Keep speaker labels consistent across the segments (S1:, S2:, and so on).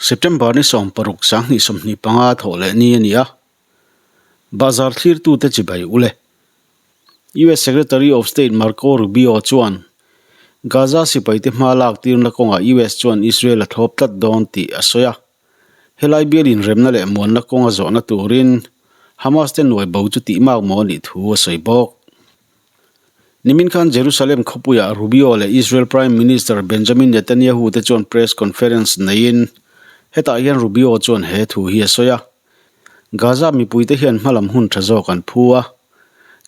S1: September ni 16 2025 thawh leh ni a ni a, Bazar thlirtute chibai ule. US Secretary of State Marco Rubio chuan Gaza sipaite hma lak tirna kawngah US chuan Israel a thlawp tlat dawn tih a sawi a. Helai bial inremna leh muanna kawnga zawhna turin Hamas te nuai bo chu tih mak maw a nih thu a sawi bawk. Nimin khan Jerusalem khawpuiah Rubio leh Israel Prime Minister Benjamin Netanyahu te chuan press conference neiin hetah hian Rubio chuan he thu hi a sawi a. Gaza mipuite hian hmalam hun tha zawk an phu a,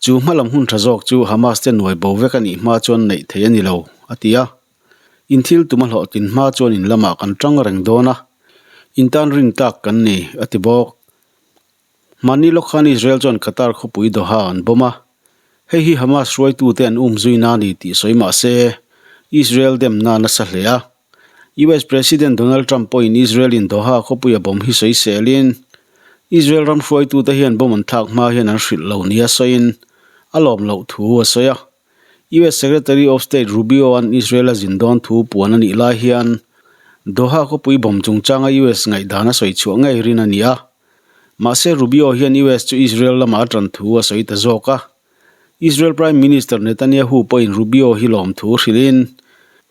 S1: chu hmalam hun tha zawk chu Hamas te nuai bo vek a nih hma chuan neih theih a ni lo, a ti a. In thil tum a hlawhtlin hma chuan in lamah kan tang reng dawn a, in tan rin tlak kan ni, a ti bawk. Mahni lawk khan Israel chuan Qatar khawpui Doha an bomb a, hei hi Hamas hruaitute an umzui na a ni tih sawi mah se, Israel demna a nasa hle a. US President Donald Trump pawhin Israel-in Doha khawpuia bomb hi sawi selin, Israel ram hruaitute hian bomb an thlak hma hian an hrilh lo nia sawiin a lawm loh thu a sawi a. US Secretary of State Rubio-a'n Israel a zin dawn thu puan a nih lai hian Doha khawpui bomb chungchanga US ngaihdan a sawi chhuah ngei rin a ni a. Mahse Rubio hian US chu Israel lamah a tan thu a sawi ta zawk a. Israel Prime Minister Netanyahu pawhin Rubio hi lawm thu hrilhin,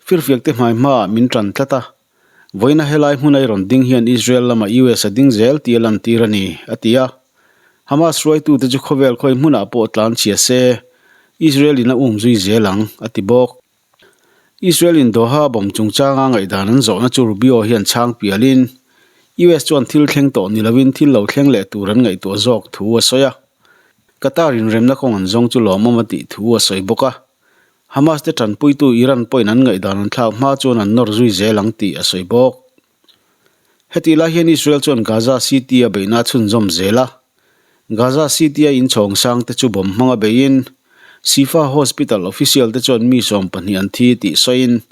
S1: Firfiakte hmai hmaah min tan tlat a. Vawiina helai hmuna i rawn ding hian Israel lamah US a ding zel tih a lantir a ni, a ti a. Hamas hruaitute chu khawvel khawi hmunah pawh tlan chhia se, Israel in a umzui zel ang, a ti bawk. Israel-in Doha bomb chungchanga ngaihdan an zawhna chu Rubio hian chhang pialin, US chuan thil thleng tawh ni lovin thil lo thleng leh tur an ngaihtuah zawk thu a sawi a. Qatar inremna kawng an zawng chu lawmawm a tih thu a sawi bawk a. Hamas te tanpuitu Iran pawhin an ngaihdan an thlak hma chuan an nawr zui zel ang tih a sawi bawk. Hetih lai hian Israel chuan Gaza City a beihna a chhunzawm zel a. Gaza City a inchhawng sang te chu bomb hmanga beiin Shifa Hospital official te chuan mi 20 an thi tih sawiin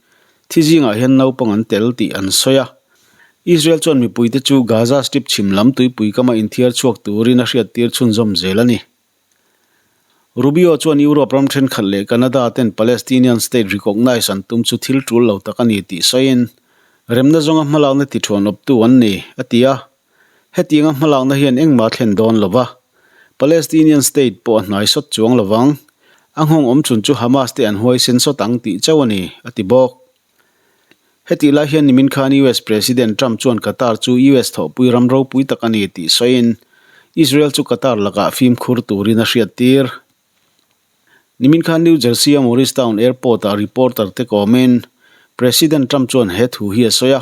S1: thi zingah hian naupang an tel tih an sawi a. Israel chuan mipuite chu Gaza Strip chhim lam tuipui kama inthiar chhuak turin a hriattir chhunzawm zel a ni. Rubio chuan Europe ram thenkhat leh Canada ten Palestinian state recognise an tum chu thil tul lo tak a ni tih sawiin, remna zawnga hmalakna ti thuan awptu an ni, a ti a. Hetianga hmalakna hian engmah a thlen dawn lo va, Palestinian state pawh a hnai sawt chuang lo vang, a nghawng awm chhun chu Hamas te an huaisen sawt ang tih chauh a ni, a ti bawk. Hetih lai hian nimin khan US President Trump chuan Qatar chu US thawhpui ram ropui tak a ni tih sawiin Israel chu Qatar lakah fimkhur turin a hriattir. Nimin khan New Jersey-a Morristown Airport-ah reporter te kawmin President Trump chuan he thu hi a sawi a.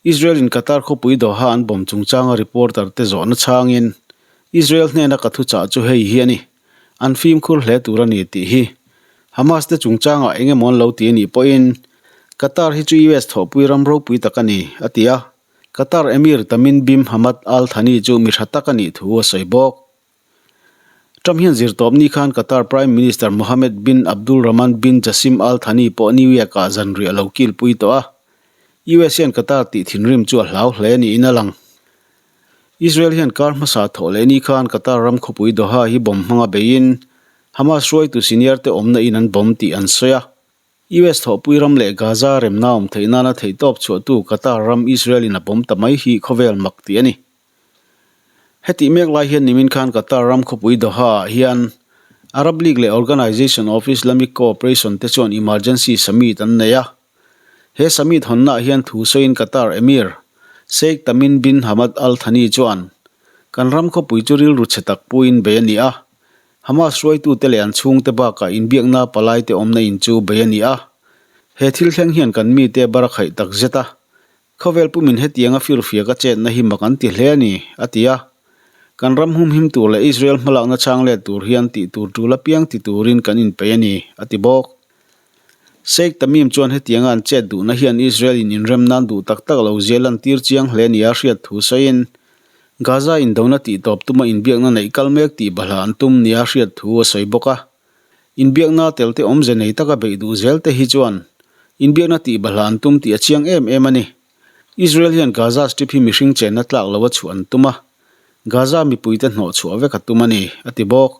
S1: Israel-in Qatar khawpui Doha an bomb chungchanga reporter te zawhna chhangin Israel hnena ka thuchah chu hei hi a ni. An fimkhur hle tur a ni tih hi Hamas te chungchangah eng emaw an lo ti a nih pawhin Qatar hi chu US thawhpui ram ropui tak a ni, a ti a. Qatar Emir Tamim bin Hamad Al Thani chu mi tha tak a nih thu a sawi bawk. Trump hian zirtawp ni khan Qatar Prime Minister Mohammed bin Abdulrahman bin Jassim Al Thani pawh New York-ah zanriah a lo kilpui tawh a. US hian Qatar tih thinrim chu a hlau hle niin a lang. Israel hian kar hmasa thawh leh ni khan Qatar ram khawpui Doha hi bomb hmanga beiin Hamas hruaitu senior te awmna in an bomb tih an sawi a. US thawhpui ram leh Gaza remna awm theih nana theihtawp chhuahtu Qatar ram Israel in a bomb ta mai hi khawvel mak tih a ni. Hetih mek lai hian nimin khan Qatar ram khawpui Doha ah hian Arab League leh Organization of Islamic Cooperation te chuan emergency summit an nei a. He summit hawnnaah hian thu sawiin Qatar Emir, Sheikh Tamim bin Hamad Al Thani chuan, Kan ram khawpui chu rilru chhe tak puiin bei a ni a. Hamas hruaitute leh an chhungte bakah inbiakna palaite awmna in chu bei a ni a. He thil thleng hian kan mite bar a khaih tak zet a. Khawvel pumin hetianga firfiak a chetna hi mak an ti hle a ni, a ti a. Kan ram humhim tur leh Israel hmalakna chhang let tur hian tih tur tul apiang ti turin kan inpeih a ni, a ti bawk. Sheikh Tamim chuan hetianga an chet duhna hian Israel in inrem nan duh tak tak lo zia lantir chiang hle nia hriat thu sawiin, Gaza indona tihtawp tuma inbiakna neih kal mek tih bahla an tum nia hriat thu a sawi bawk a. Inbiakna telte awmze nei taka beih duh zel te hi chuan inbiakna tih bahla an tum tih a chiang em em a ni. Israel hian Gaza Strip hi mihring chenna tlak lo a chhuah an tum a, Gaza mipuite hnawhchhuah vek a tum a ni, a ti bawk.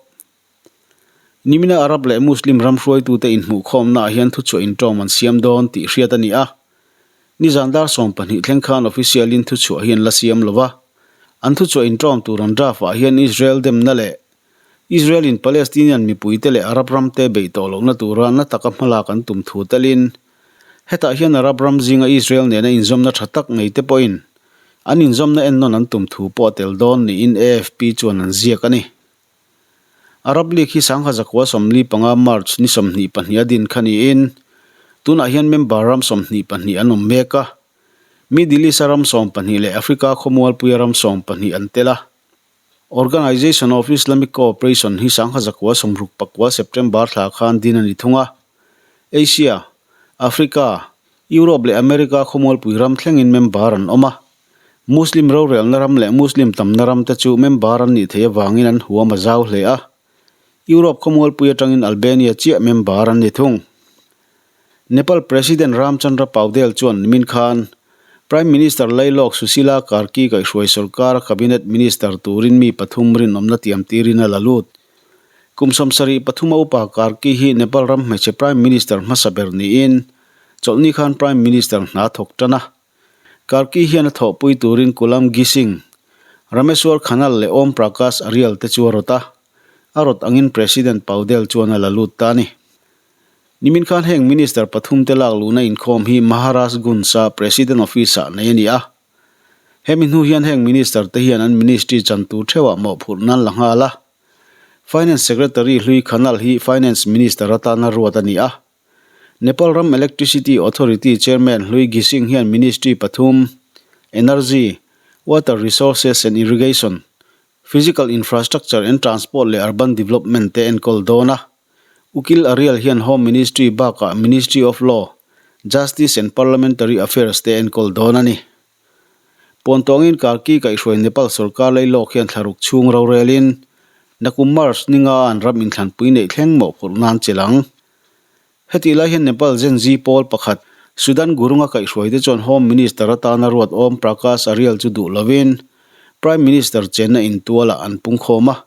S1: Nimina Arab leh Muslim ram hruaitute inhmuhkhawmnaah hian thuchhuah inṭawm an siam dawn tih hriat a ni a. Nizan dar 12 thleng khan official-in thuchhuah hi an la siam lo va. An thuchhuah inṭawm tur an draft-ah hian Israel demna leh Israel-in Palestinian mipuite leh Arab ramte beih tawh lohna tura na taka hmalak an tum thu telin, hetah hian Arab ram zinga Israel nena inzawmna tha tak ngei te pawhin an inzawmna ennawn an tum thu pawh a tel dawn niin AFP chuan an ziak a ni. Arab League hi 1945 March ni 22 a din kha niin, tunah hian member ram 22 an awm mek a, Middle East-a ram 12 leh Africa khawmualpuia ram 12 an tel a. Organization of Islamic Cooperation hi 1969 September thla khan din a ni thung a. Asia, Africa, Europe leh America khawmualpui ram thlengin member an awm a. Muslim rorelna ram leh Muslim tamna ram te chu member an nih theih avangin an huam a zau hle a. Europe khawmualpui atangin Albania chiah member an ni thung. Nepal President Ram Chandra Paudel chuan nimin khan Prime Minister Lailawk Sushila Karki kaihhruai sorkara Cabinet Minister turin mi pathum rinawmna tiam tirin a la lut. Kum 73 a upa Karki hi Nepal ram hmeichhe Prime Minister hmasa ber niin chawlhni khan Prime Minister hna thawk tan a. Karki hian a thawhpui turin Kulam Ghising, Rameshwar Khanal leh Om Prakash Aryal te chu a rawt a. A rawt angin President Paudel chuan a la lut ta a ni. Nimin khan heng Minister pathum te lak luhna inkhawm hi Maharaj Gunj-a President Office-ah nei a ni a. Hemi hnu hian heng Minister te hian an Ministry chan tur theuhah mawhphurh nan la nghal a. Finance Secretary hlui Khanal hi Finance Minister atana ruat a ni a. Nepal ram Electricity Authority Chairman hlui Ghising hian Ministry pathum, Energy, Water Resources and Irrigation, Physical Infrastructure and Transport leh Urban Development te enkawl dawn a. Ukil Aryal hian Home Ministry bakah Ministry of Law, Justice and Parliamentary Affairs te enkawl dawn a ni. Puantawngin Karki kaihhruai Nepal sorkar leilawk hian thlaruk chhung rorelin nakum March ninga an ram inthlanpui neih thleng mawhphurh nan chilh ang. Hetih lai hian Nepal Gen Z pawl pakhat, Sudan Gurung-a kaihhruaite chuan Home Minister atana ruat Om Prakash Aryal chu duh lovin Prime Minister chenna intualah an pungkhawm a.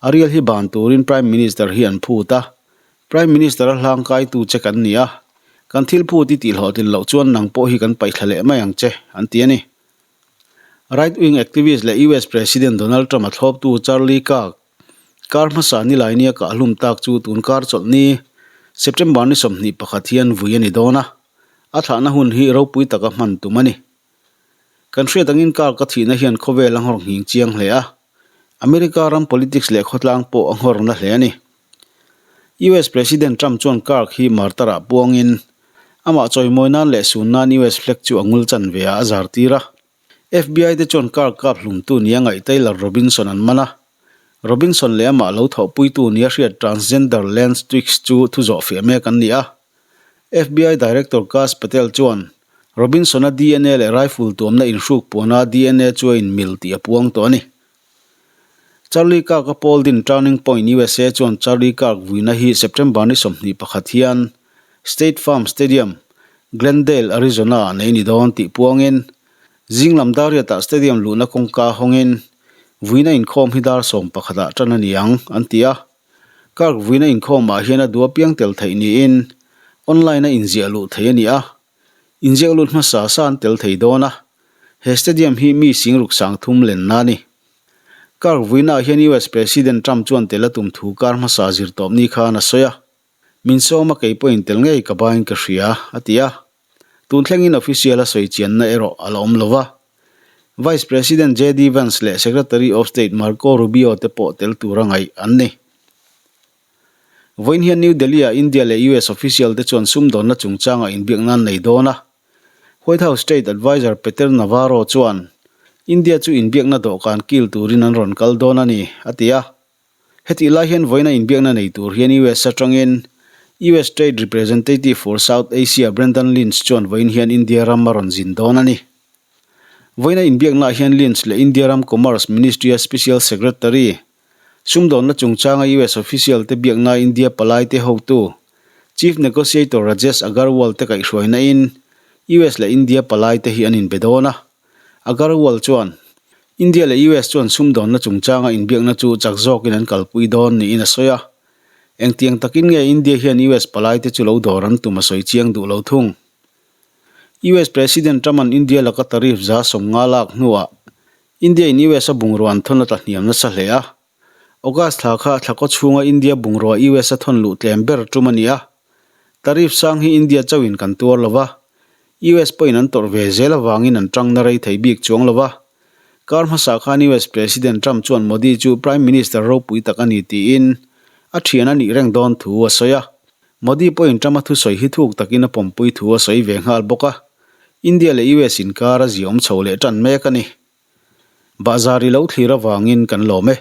S1: Aryal hi ban turin Prime Minister hi an phut a. Prime Minister a hlangkaitu che kan ni a, kan thil phut i tihhlawhtlin loh chuan nang pawh hi kan paihthla leh mai ang che, an ti a ni. Right-wing activist leh US President Donald Trump-a thlawptu Charlie Kirk, Kar hmasa nilai nia kah hlum tak chu tun kar chawlhni September ni 21 hian vui a ni dawn a, a thlahna hun hi ropui taka hman tum a ni. Kan hriat angin kar ka thihna hian khawvel a nghawr nghing chiang hle a, America ram politics leh khawtlang pawh a nghawr na hle a ni. US President Trump chuan Kirk hi martar-ah puangin amah chawimawi nan leh sun nan US flag chu a ngul chan ve ah a zar tir a. FBI te chuan car kap hlumtu nia ngaih Taylor Robinson an man a. Robinson leh amah lo thawhpuitu nia hriat transgender Lance Twiggs chu thu zawh fiah mek an ni a. FBI Director Kash Patel chuan Robinson-a dna leh rifle tuamna inhruk puana dna chu a inmil tih a puang tawh a ni. Charlie Kirk-a pawl din Turning Point usa chuan Charlie Kirk vuina hi September ni 21 hian State Farm Stadium, Glendale, Arizona-ah nei ni dawn tih puangin, zinglam dar riatah stadium luhna kawngka hawngin vuina inkhawm hi dar 11 ah tan a ni ang, an ti a. Kirk vuina inkhawmah hian a duh apiang tel theih niin online-a inziah luh theih a ni a. Inziak lut hmasa sa an tel thei dawn a, he stadium hi mi singruk 3000 lenna a ni. Kirk vuinaah hian US President Trump chuan tel a tum thu kar hmasa zirtawpni khan a sawi a. Min sawm a kei pawhin tel ngei ka bain ka hria, a ti a. Tun thlengin official a sawi chianna erawh a la awm lo va. Vice President JD Vance leh Secretary of State Marco Rubio te pawh tel tura ngaih an ni. Vawiin hian New Delhi-ah India leh US official te chuan sumdawnna chungchangah inbiakna an nei dawn a. White House Trade Adviser Peter Navarro chuan India chu inbiakna dawhkan kil turin an rawn kal dawn a ni, a ti a. Hetih lai hian vawiina inbiakna nei tur hian US atangin US Trade Representative for South Asia Brendan Lynch chuan vawiin hian India ram a rawn zin dawn a ni. Vawiina inbiaknaah hian Lynch leh India ram Commerce Ministry-a Special Secretary, Sumdawnna chungchanga US official te biakna India palai te hotu, Chief Negotiator Rajesh Agarwal te kaihhruaina in US leh India palai te hi an inbe dawn a. Agarwal chuan, India leh US chuan sumdawnna chungchanga inbiakna chu chak zawkin an kalpui dawn niin a sawi a. Engtiang takin nge India hian US palai te chu lo dawr an tum a sawi chiang duh lo thung. US President Trump-a'n India laka tariff 150 lak hnuah India-in US a bungrua an thawn a tla hniam nasa hle a. August thla kha thla kaw chhunga India bungrua US a thawn luh tlem ber tum a ni a. Tariff sang hi India chauhin kan tuar lo va, US pawhin an tawrh ve zel avangin an tangna rei thei bik chuang lo va. Kar hmasa khan US President Trump chuan Modi chu Prime Minister ropui tak a ni tiin a thian a nih reng dawn thu a sawi a. Modi pawhin Trump-a thusawi hi thuk takin a pawmpui thu a sawi ve nghal bawk a. India leh US inkar a ziaawm chho leh tan mek a ni. Bahzar i lo thlir avangin kan lawm e.